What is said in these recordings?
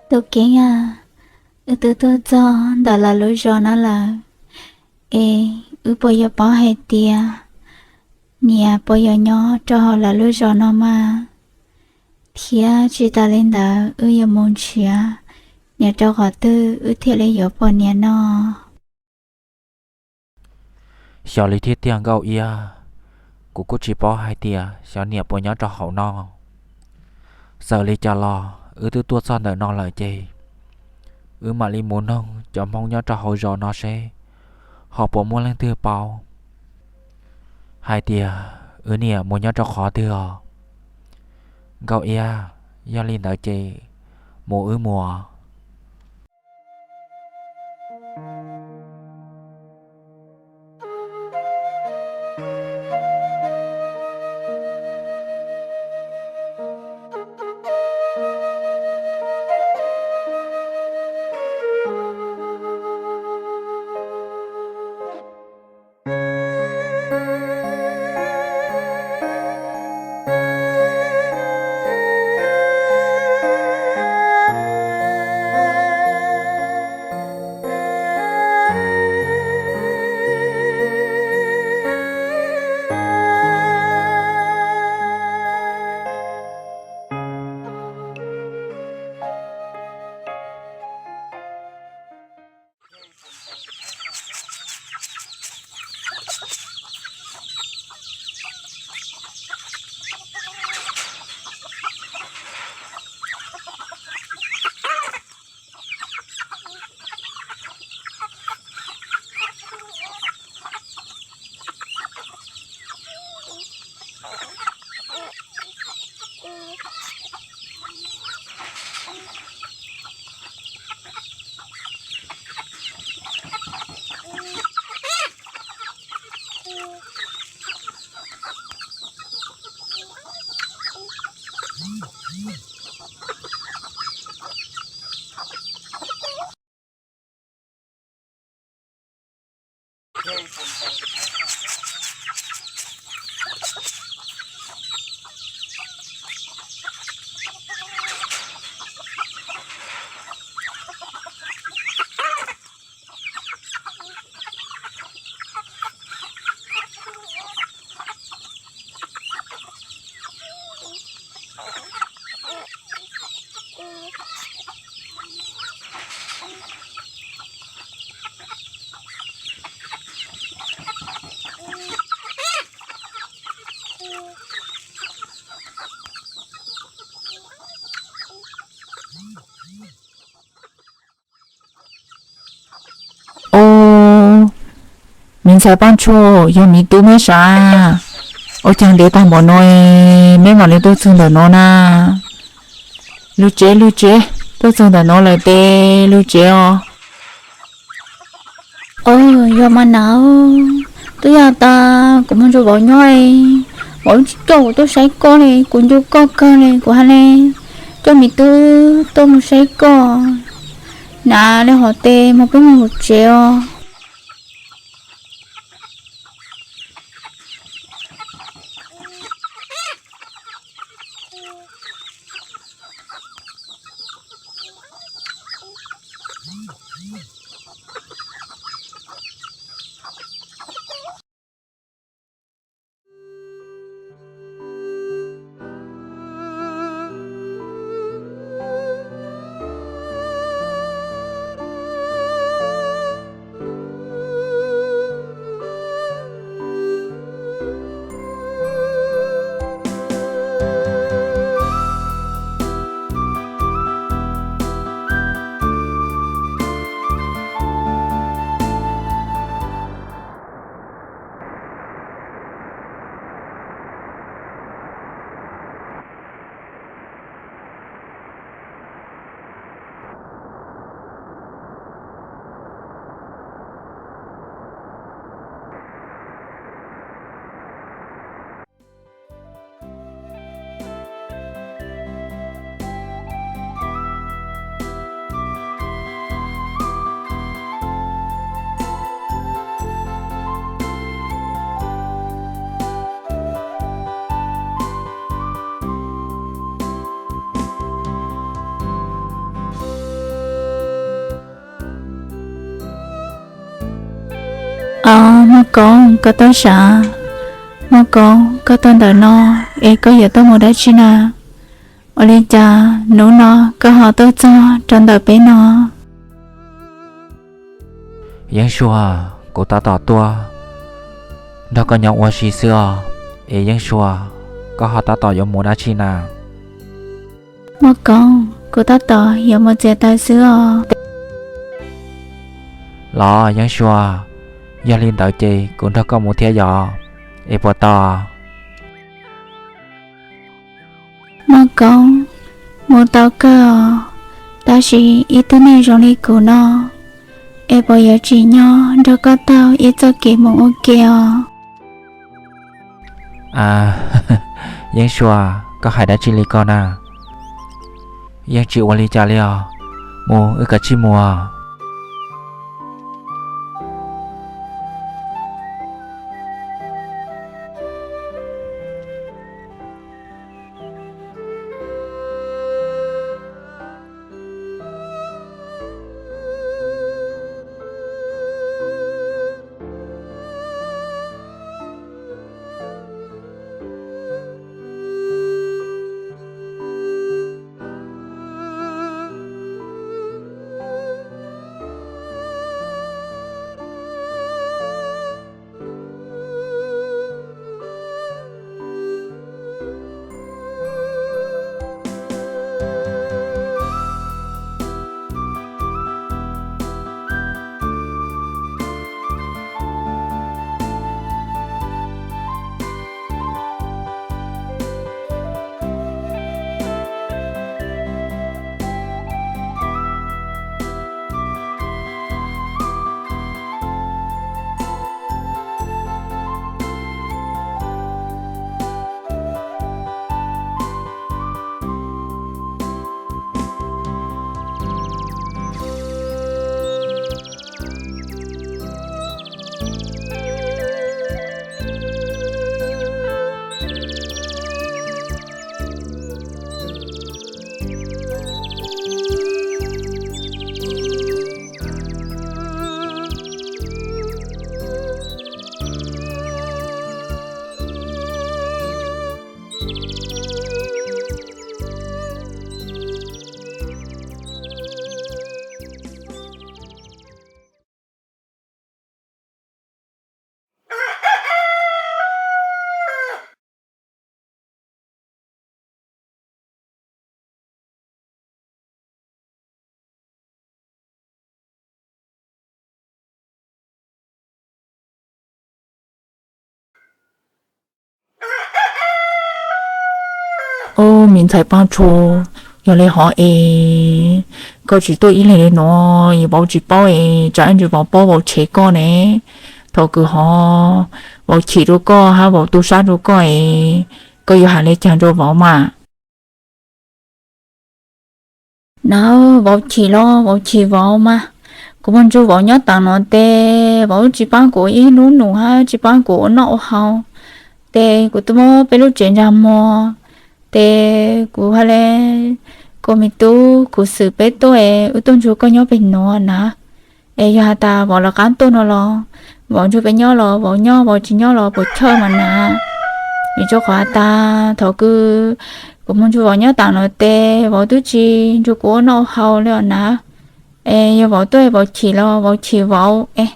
Tus Keeb a, wb twb tuaj txog ntawm lawv lub zos no lawm, es wb puas yuav paub hais tias niam puas yuav nyob rau hauv lawv lub zos no mas? Thiab tsis tas li ntawd wb yuav mus nrhiav niam rau qhov twg wb thiaj li yuav pom niam no? Xyov li thiab tiag Nkauj Iab, kuv kuj tsis paub hais tias xyov niam puas nyob rau hauv no. Txawm li cas los wb twb tuaj txog ntawm no lawm ces wb mam li mus noog cov Hmoob nyob rau hauv zos no seb ho puas muaj leej twg paub hais tias wb niam mus nyob rau qhov twg os Nkauj Iab. Yog li ntawd ces mus wb mus. Au, me ntxhais Paj Ntsuag, yog me tub meb sav? Ua cas ntev tag npaum no meb mam li tuaj txog ntawm no na? Lug tsev, lug tsev, tuaj txog ntawm no lawm tes lug tsev os. Aw, yog mas na, twb yog tas kuv mus nrug vauv nyob, vauv tsis coj kuv tuaj saib koj li, kuv nco koj kawg li, kuv hais li coj me tub tuaj mus saib koj. Na, li hov tes mas peb mus lug tsev os. Os, Muaj Koob, koj tuaj sav? Muaj Koob, koj tuaj ntawm no es koj yuav tuaj mus dab tsi na? Ua li cas hnub no koj ho tuaj txog rau ntawm peb no? Yeeb Sua, kuv tab tom tuaj nrog koj nyob ua si xwb os. Es Yeeb Sua, koj ho tab tom yuav mus dab tsi na? Muaj Koob, kuv tab tom yuav mus txiav taws xwb os. Los Yeeb Sua, yog li ntawd ces kuv nrog koj mus thiab yom, es puas tau? Muaj Koob, mus tau kawg os, tab sis ib tug neeg zoo li kuv no es puas yuav tsim nyog nrog koj taug ib txoj kev mus ua ke os? A, Yeeb Sua, koj hais dab tsi li ko na? Yeej tsis ua li cas li os, mus wb kav tsij mus. Ub, me ntxhais Paj Tshuas, yog li hov es koj tsis tuaj ib leeg li no, es vauv tsis paub es tsam ntsis vauv paub vauv tshev koj ne. Thaum kws hov vauv chim rau koj hab vauv tu sab rau koj es koj yuav hais li cas rau vauv mas? Na, vauv chim los vauv chim vauv mas. Kuv mus nrug vauv nyob taam no tes vauv tsis paab kuv ib nub num hab tsis paab kuv ua noj ua haus. Tes kuv tuaj muab peb lub tsev nrag muag, tes kuv has le kuas me tub, kuv xwm peb tuaj es wb tuaj nrug koj nyob peg nuav na. Es yog has tas vauv lawv qaab tuaj no los vauv nrug peb nyob los vauv nyob, vauv tsis nyob los puas chawj mas na. Vim rua qhov has tas thaum kws kuv mus nrug vauv nyob taam no tes vauv twb tsis nrug kuv ua noj ua haus le os na. Es yog vauv tuaj vauv chim los vauv chim vauv es.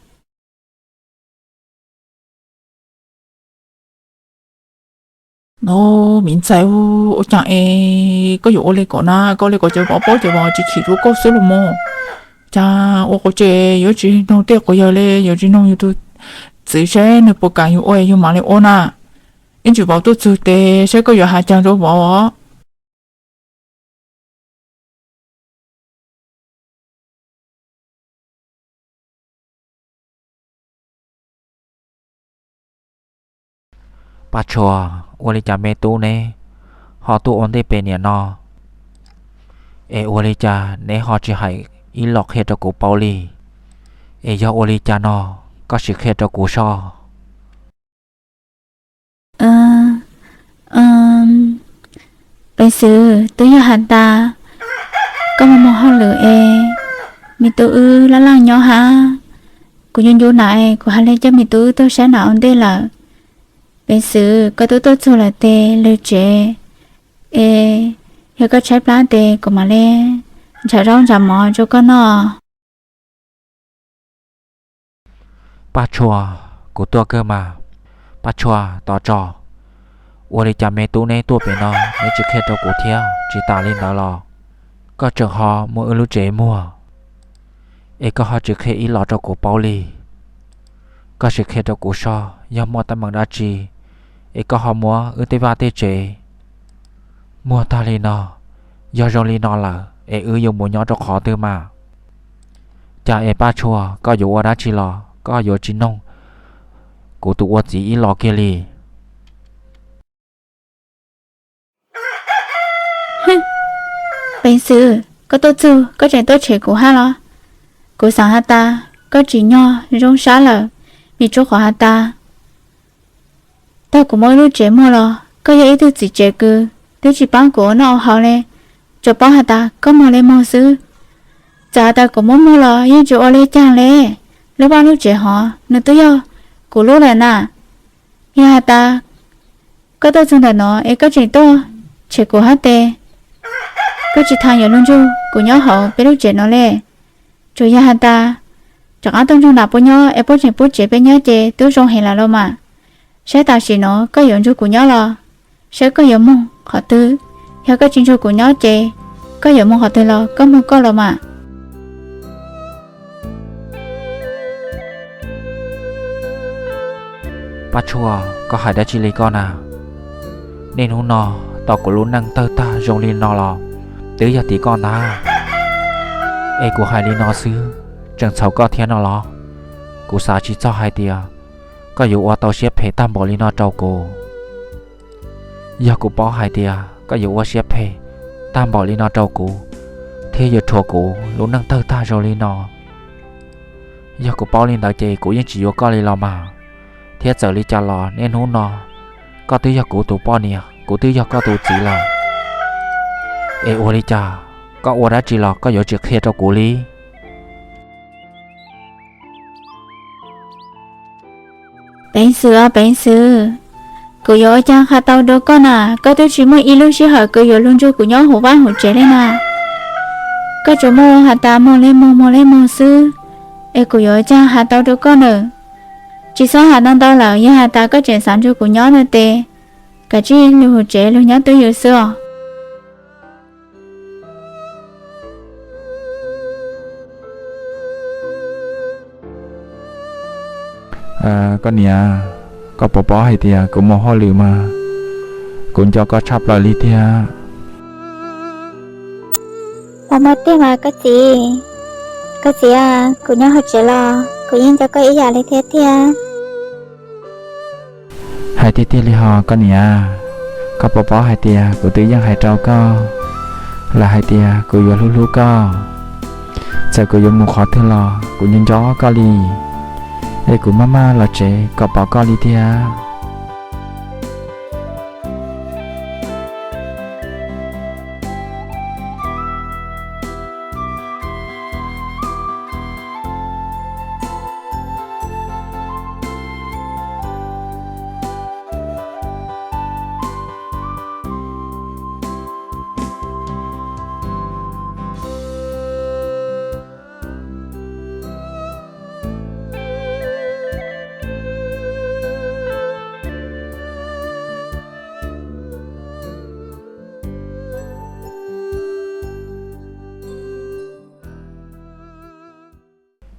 No, me ntxhais, ua caag es koj yuav ua le ko na, koj ua le ko ces vauv paub ces vauv tsis chim rua koj xwb los mas. Cas ua quas tsev yuav tsis noog tej quas yawg le, yuav tsis noog yug tug txiv saib nwg puas kam yug ua yug mam le ua na. Ib ntsis vauv tuaj txug tes saib koj yuav has caag rua vauv os. Paj Tshuas, ua li cas me tub neb ho tuaj ua ntej pem niam no? Es ua li cas neb ho tsis hais ib los qhia rau kuv paub li? Es yog ua li cas no, koj sim qhia rau kuv soj. Peev xwm, twb yog has tas koj moog moog hauj lwm es me tub wb laj laj nyob hab, Kuv nco nco na, kuv hais li coj me tub tuaj saib na ua ntej lawm. Peev xwm, koj twb tuaj txog lawm tes lwg tsev, es yog koj tshaib plab tes kuv mam li ntshav zaub ntshav mov rau koj noj. Paj Tshuaj, kuv tuaj kawg mas. Paj Tshuaj, tos tso. Ua li cas me tub neb tuaj pem no neb tsis qhia rau kuv thiab? Tsis tas li ntawd los koj tseem ho muaj wb lub tsev muag, es koj ho tsis qhia ib los rau kuv paub li. Koj sim qhia rau kuv soj, yog muaj teeb meem dab tsi es koj ho muab wb tej vaj tej tsev muag tag li no? Yog zoo li no lawm es wb yuav mus nyob rau qhov twg mas? Cas es Paj Tshuaj, koj yuav ua dab tsi los koj yuav tsis noog kuv tus ua txiv ib los kiag li? Peev xwm, koj tuaj txug koj tseem tuaj tshem kuv hab los? Kuv xaav has tas koj tsim nyog zoo sab lawm, vim rua qhov has tas tag kuv muab wb lub tsev muag los koj yog ib tug txiv tsev kws twb tsis paab kuv ua noj ua haus le, tsuas paub has tas koj muag le muag xwb. Txawm has tas kuv muab muag los yeej tsis ua li cas le. Lub vaaj lub tsev hov nws twb yog kuv lub lawm na. Yog has tas koj tuaj txug ntawm no es koj tseem tuaj tshem kuv hab tes, koj tsis tas yuav lug nrug kuv nyob hauv peb lub tsev no le. Tsuas yog has tas rov qaab tuaj nrug nam puab nyob es puab tseem pub tsev peb nyob ces twb zoo heev lawm los mas. Saib tam sim no koj yuav nrug kuv nyob los saib koj yuav moog qhov twg. Yog koj tsis nrug kuv nyob ces koj yuav moog qhov twg los koj moog koj los mas. Paj Tshuaj, koj hais dab tsi li koj na? Niaj hnub no tau kuv lub neej tawg tag zoo li no los twb yog tim koj ntag. Es kuv hais li no xwb tseem txhaum koj thiab no los? Kuv xav tsis txog hais tias koj yuav ua tau siab phem tag npaum li no rau kuv. Yog kuv paub hais tias koj yuav ua siab phem tag npaum li no rau kuv thiab yuav rhuav kuv lub neej tawg tag zoo li no, yog kuv paub li ntawd ces kuv yeej tsis yuav koj li los mas. Thiab txawm li cas los niaj hnub no koj twb yog kuv tus poj niam, kuv twb yog koj tus txiv lawm. Es ua li cas koj ua dab tsi los koj yuav tsis qhia rau kuv li? Peev xwm os peev xwm, kuv yuav ua caag has tau rau koj na? Koj twb tsis muaj ib lub sij hawm kws yuav lug nrug kuv nyob huv vaaj huv tsev le na. Koj tsuas muaj has tas moog le moog moog le moog xwb, es kuv yuav ua caag has tau rau koj na? Tsis xob has ntau ntau lawm, yog has tas koj tseem xav nrug kuv nyob no tes kav tsij lug huv tsev lug nyob twj ywm xwb os. Koj niam, koj puas paub hais tias kuv mus hauj lwm mas kuv nco koj tshaj plaws li tiag. Puas muaj tiag mas koj txiv? Koj txiv a, kuv nyob hauv tsev los kuv yeej nco koj ib yam li thiab tiag. Hais tiag tiag li hos koj niam, koj puas paub hais tias kuv twb yeej hais rau koj lawm hais tias kuv yuav hlub hlub koj. Txawm kuv yuav mus qhov twg los kuv nco nco koj li, es kuv maj maj los tsev kom pom koj li tiag.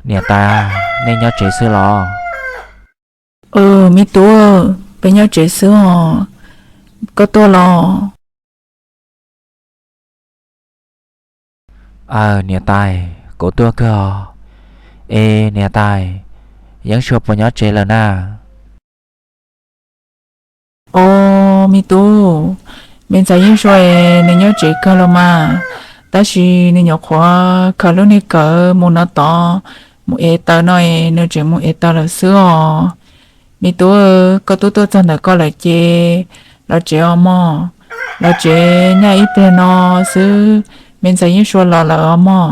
Niam tais, nej nyob tsev xwb los? Me tub, peb nyob tsev xwb os, koj tuaj los? Aws niam tais, kuv tuaj kawg os. Es niam tais, Yeeb Suav puas nyob tsev lawm na? Os me tub, me ntxhais Yeeb Suav es nws nyob tsev kawg los mas, tab sis nws nyuam qhuav khaws lub niag kawm mus no tod, mus ev taws no es nws tseem mus ev taws lawm xwb os. Me tub, koj tub tuaj txog ntawm koj lawm ces los tsev os mog, los tsev, nyob ib pliag no xwb me ntxhais Yeeb Suav los lawm os mog.